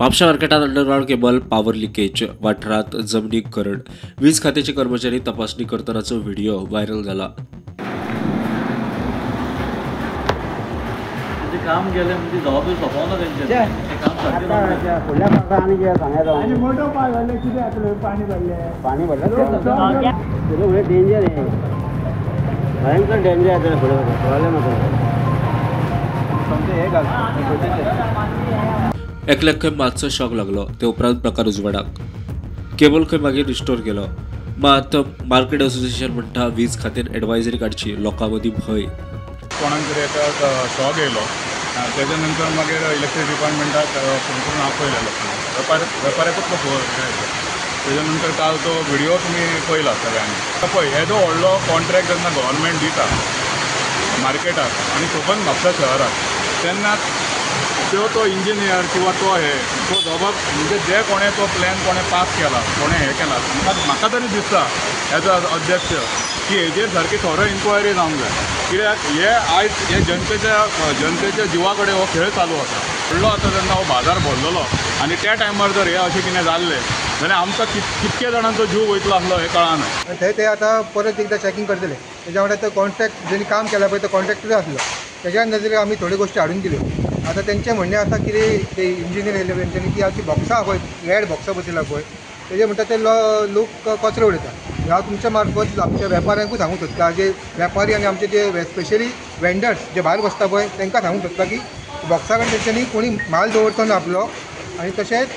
म्हापशा मार्केटात underground cable power leakage वाठारात जमनीक करड. वीज खात्याचे कर्मचारी तपासणी करतानाचो व्हिडिओ व्हायरल झाला. काम केलें म्हणजे जबाबदारी सोंपोवना तेंचेर, तें काम सारकें जावंक फुडल्या पावसा आनी कितें सांगता आनी मोटो पावस जाल्यार कितें जातलें? पाणी भरलें, पाणी भरलें फुडें फुडें डेंजर हें, भयंकर डेंजर जातलें फुडें फुडें, प्रॉब्लेम जातलो. सामकें हें घाल एकल्याक खंय मातसो शॉक लागलो. ते उपरांत प्रकार उजवाडाक. केबल खंय मागीर रिस्टोर केलो. मात मार्केट असोसिएशन म्हणटा वीज खात्यान एडवायजरी काडची, लोकां मदीं भंय. कोणाक तरी एका शॉक येयलो, तेच्या नंतर मागीर इलेक्ट्रीक डिपार्टमेंटाक फोन करून आपयले लोकांक, वेपाऱ्याकूच तो फोन येयलो. तेच्या नंतर काल तो व्हिडिओ तुमी पळयला सगळ्यांनी. पळय येदो व्हडलो कॉन्ट्रॅक्ट जेन्ना गव्हर्मेंट दिता मार्केटाक आनी सोबत म्हापसा शहराक, तेन्ना त्यो तो इंजिनियर किंवा तो हे तो जबाब म्हणजे जे कोणें तो प्लॅन कोणें पास केला, कोणें हें केला, म्हाका तरी दिसता एज अ अध्यक्ष की हेजेर सारकी थोरो इन्क्वायरी जावंक जाय. कित्याक हे आयज हे जनतेच्या जिवा कडेन हो खेळ चालू आसा. व्हडलो आतां जेन्ना हो बाजार भरलेलो आनी त्या टायमार जर हे अशें कितें जाल्लें जाल्यार आमकां कितके जाणांचो जीव वयतलो आसलो हें कळना. थंय ते आतां परत एकदां चॅकींग करतले. तेज्या वांगडा तो कॉन्ट्रॅक्ट जेणी काम केला पळय तो कॉन्ट्रॅक्टर आसलो, तेज्या नजरेक आमी थोड्यो गोश्टी हाडून दिल्यो. आतां तेंचें म्हणणें आसा कितें ते इंजिनियर येयले तेंच्यांनी की आमची बॉक्सां आहा पळय, रेड बॉक्सां बसयला पळय, तेजेर म्हणटा ते लोक कचरो उडयता. हांव तुमच्या मार्फत आमच्या वेपाऱ्यांकूय सांगूंक सोदता, जे वेपारी आनी आमचे जे स्पेशली वेंडर्स जे भायर बसता पळय तांकां सांगूंक सोदता की बॉक्सा कडेन तेंच्यांनी कोणी माल दवरचो ना आपलो आनी तशेंच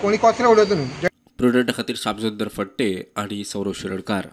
कोणी कचरो उडोवचो न्हू. प्रुडंटा खातीर शामसुंदर फडते आनी सौरभ शिरोडकार.